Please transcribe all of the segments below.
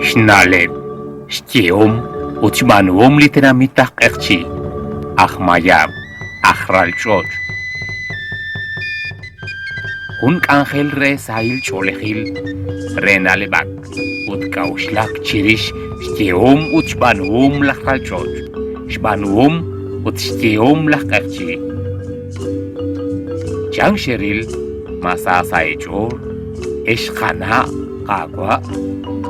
Xna'leb', xyehom ut xb'aanuhom li tenamit aj Q'eqchi', aj Mayab', aj Ralch'och'. Jun k'anjel re sahil ch'oolejil, re na'leb'ak ut k'a'uxlak chirix xyehom ut xb'aanuhom laj ralch'och', xb'aanuhom ut xyehom laj q'eqchi'. Chan xeril ma sa sa' eech'ool, ex qana' qaawa'?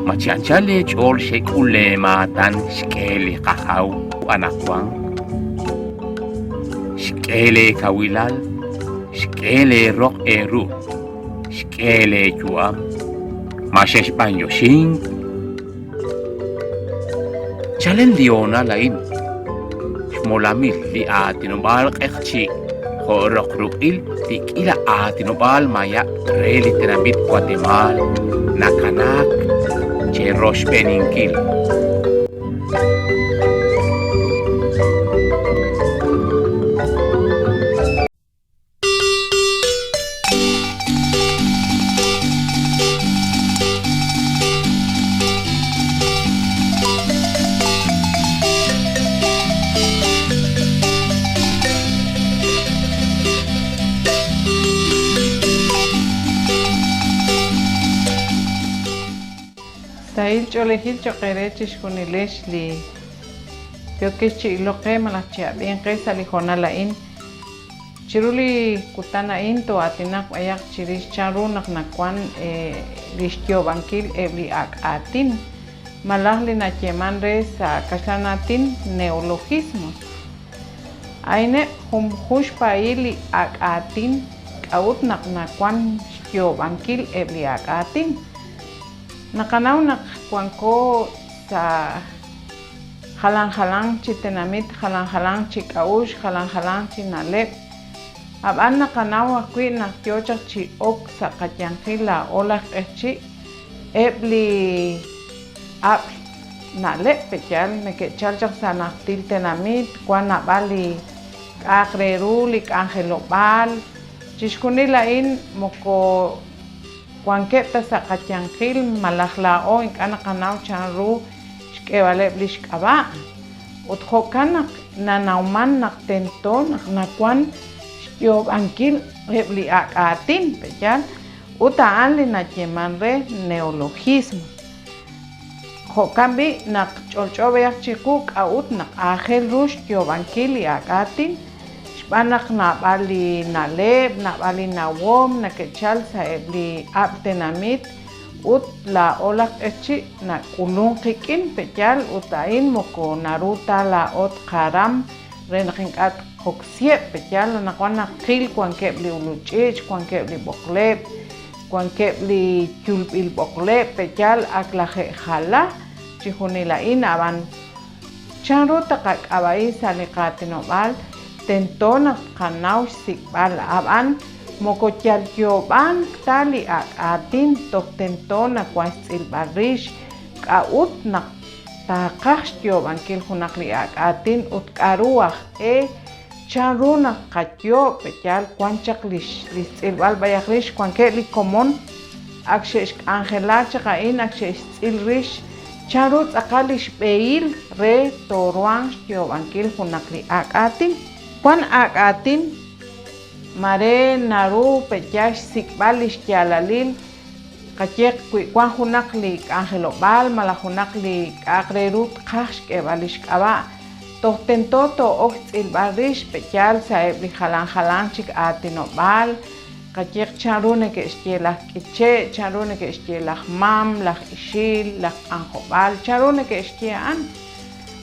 Ma chi anchal eech'ool xek'ul leemaatan xk'e li qajaw anaqwan? Xk'e leekawilal, xk'e leeroq eeru, xk'e leeyu'am. Ma xexb'anyoxink? Chalen li hoonal a'in, xmolamil li aatinob'aal q'eqchi' jo' roq ruq'il li k'iila aatinob'aal mayab' re li tenamit Watemaal nakanaak cheroxb'eeninkil. Sahil ch'oolejil cho'q eere chixjunilex li yookex chi ilok qe malaj chi ab'ink qe sa' li hoonal a'in. Chiru li kutan a'in too'aatinaq b'ayaq chirix chan ru naq nawan li xyoob'ankil eb' li ak' aatin, malaj li nayeeman re sa' kaxlan aatin neologismos. A'ineb' jun xpaayil li ak' aatin k'a'ut naq nawan xyoob'ankil eb' li ak' aatin. Naqanaw naq wanko sa' Jalan jalanq chi tenamit, jalan jalanq chi k'a'uxl, jalan jalanq chi na'leb'. Ab'an naqanaw ajwi' naq yoo chaq chi ok sa' qayanqil laa'o laj q'eqchi' eb' li ab'l na'leb' pe'yaal neke'chal chaq sa' najtil tenamit, wan naab'al li k'a'aq re ru, li k'anjelob'aal, chixjunil a'in moko wankeb' ta sa' qayanqil malaj laa'o ink'a' naqanaw chanru xk'eeb'aleb' li xk'ab'a', ut jo'kan naq nanawman naq tento naq nawan xyoob'ankil eb' li ak' aatin, pe'yaal? Ut a'an li nayeeman re neologismo. Jo'kan b'i' naq ch'olch'o b'ayaq chiqu k'a'ut naq aajel ru xyoob'ankil li ak' aatin, xb'aan naq naab'al li na'leb', naab'al li nawom neke'chal sa'eb' li ab'l tenamit, Ut laa'o laj q'eqchi' nak'ulunk qik'in, pe'yaal? Ut a'in moko naru ta laa'o tqaram re naq ink'a' tqoksiheb', pe'yaal? Anaqwan naqil wankeb' li ululch'iich', wankeb' li b'oqleb', wankeb' li yulb'il b'oqleb', pe'yaal? Ak laje'jala chijunil a'in, ab'an chanru tqak'ab'a'i sa' li qaatinob'aal tento naq tqanaw xsik'b'al, ab'an Moko yal yoob'ank ta li ak' aatin toj tento nawan xtz'ilb'al rix k'a'ut naq taaqaj xyoob'ankil junaq li ak' aatin ut k'a'ru aj e chan ru naq tqayoob' pe'yaal wan chaq li xtz'ilb'al b'ayaq rix wankeb' li komon ak xe'xk'anjela chaq a'in ak xe'xtz'il rix chan ru tz'aqal li xb'ehil re tooruhanq xyoob'ankil junaq li ak' aatin. Wan ak' aatin Mare naru pe'yaal xsik'b'al li xyaalalil, qayeeq wi wan junaq li k'anjelob'aal malaj junaq li k'a'aq re ru tqaj xk'eeb'al li xk'ab'a', toj tento too'ok xtz'ilb'al rix pe'yaal sa'eb' li jalan jalanq chik aatinob'aal, qayeeq chan ru neke'xye laj K'iche', chan ru neke'xye laj Mam, laj Ixil, laj Q'anjob'al, chan ru neke'xye a'an.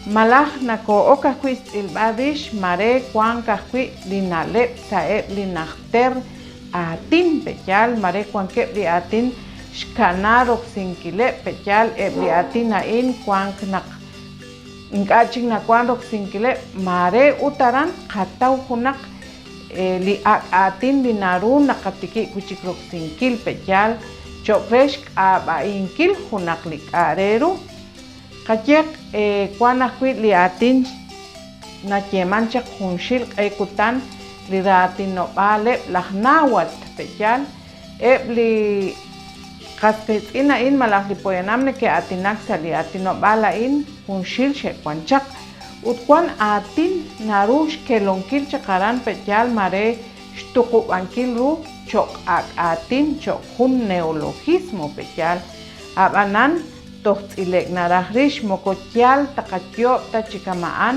Malaj nakoo'ok ajwi' xtz'ilb'al rix mare wank ajwi' li na'leb' sa'eb' li najter aatin, pe'yaal mare wankeb' li aatin xkana roksinkileb', pe'yaal eb' li aatin a'in wank naq ink'a' chik nawank roksinkileb', mare ut aran tqataw junaq li ak' aatin li naru naqatikib' wi' chik roksinkil, pe'yaal cho'q re xk'ab'a'inkil junaq li k'a' re ru. Qayeeq wan ajwi' li aatin nayeeman chaq junxil q'e kutan li raatinob'aaleb' laj Náhuatl, pe'yaal? Eb' li qas qiitz'in a'in malaj li poyanam neke'aatinak sa' li aatinob'aal a'in junxil xe'wan chaq ut wan aatin naru xkelonkil chaq aran pe'yaal mare xtuqub'ankil ru cho'q ak' aatin cho'q jun neologismo pe'yaal ab'anan toj tz'ile'k naraj rix moko yaal taqayoob' ta chi kama'an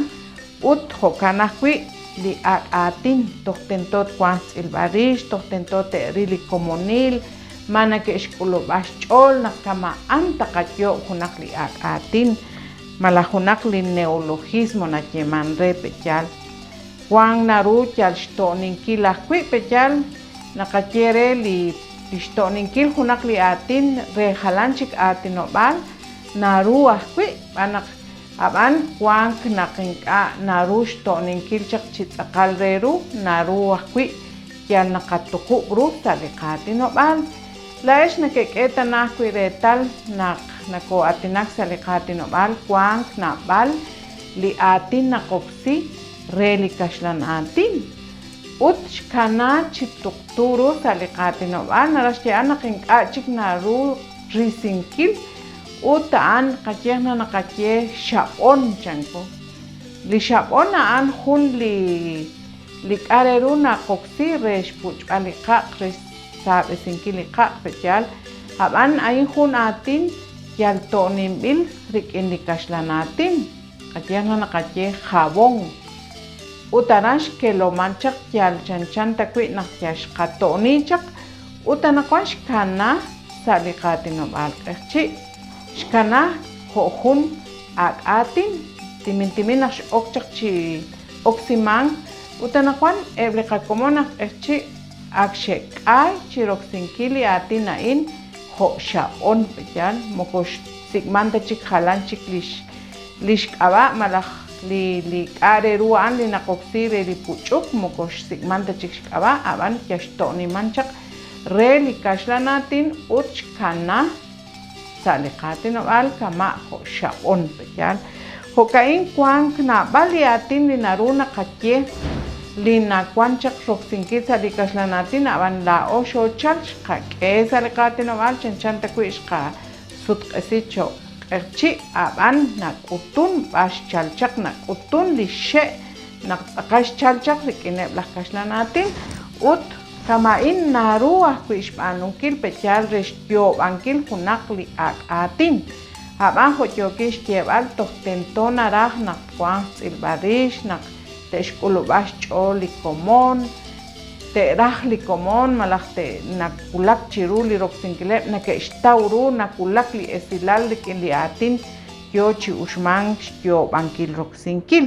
ut jo'kan ajwi' li ak' aatin toj tento twanq xtz'ilb'al rix, toj tento te'ril li komonil, ma nake'xk'ulub'a xch'ool naq kama'an taqayoob' junaq li ak' aatin malaj junaq li neologismo nayeeman re pe'yaal wank naru yal xto'ninkil ajwi' pe'yaal naqaye re li xto'ninkil junaq li aatin re jalan chik aatinob'aal naru ajwi' xb'aan naq ab'an wank naq ink'a' naru xto'ninkil chaq chi tz'aqal re ru naru ajwi' yal naqatuqub' ru sa' li qaatinob'aal. Laa'ex nekek'e tana ajwi' reetal naq nakoo'aatinak sa' li qaatinob'aal wank naab'al li aatin naqoksi re li kaxlan aatin ut xkana chi tuqtu ru sa' li qaatinob'aal naraj xyeeb'al naq ink'a' chik naru risinkil ut a'an qayehaq naq naqaye xab'on chanko. Li xab'on a'an jun li li k'a' re ru naqoksi re xpuch'b'al li qaq' re xsaab'esinkil li qaq' pe'yaal ab'an a'in jun aatin yal to'ninb'il rik'in li kaxlan aatin qayehaq naq naqaye jabón ut aran xkeloman chaq yal chanchan ta wi' naq yal xqato'ni chaq ut anaqwan xkana sa' li qaatinob'aal q'eqchi' xkana jo' jun ak' aatin timintimin naq x'ok chaq chi oksimank ut anaqwan eb' li qakomon aj q'eqchi' ak xe'k'ay chi roksinkil li aatin a'in jo' xab'on pe'yaal moko xsik'man ta chik jalan chik li xk'ab'a' malaj li li k'a' re ru a'an li naqoksi re li puch'uk moko xsik'man ta chik xk'ab'a' ab'an yal xto'niman chaq re li kaxlan aatin ut xkana sa' li qaatinob'aal kama' jo' xab'on pe'yaal jo'ka'in wank naab'al li aatin li naru naqaye li nawan chaq roksinkil sa' li kaxlan aatin ab'an laa'o xoochal xqak'e sa' li qaatinob'aal chanchan ta wi' xqasutq'esi cho'q q'eqchi' ab'an nak'utun b'ar xchal chaq nak'utun li xe' naq tz'aqal xchal chaq rik'ineb' laj kaxlan aatin ut kama'in naru ajwi' xb'aanunkil pe'yaal re xyoob'ankil junaq li ak' aatin ab'an jo' yookin xyeeb'al toj tento naraj naq twanq xtz'ilb'al rix naq te'xk'ulub'a xch'ool li komon te'raj li komon malaj te'nawulak chiru li roksinkileb' nake'xtaw ru nawulak li esilal rik'in li aatin yo chi uxmank xyoob'ankil roksinkil.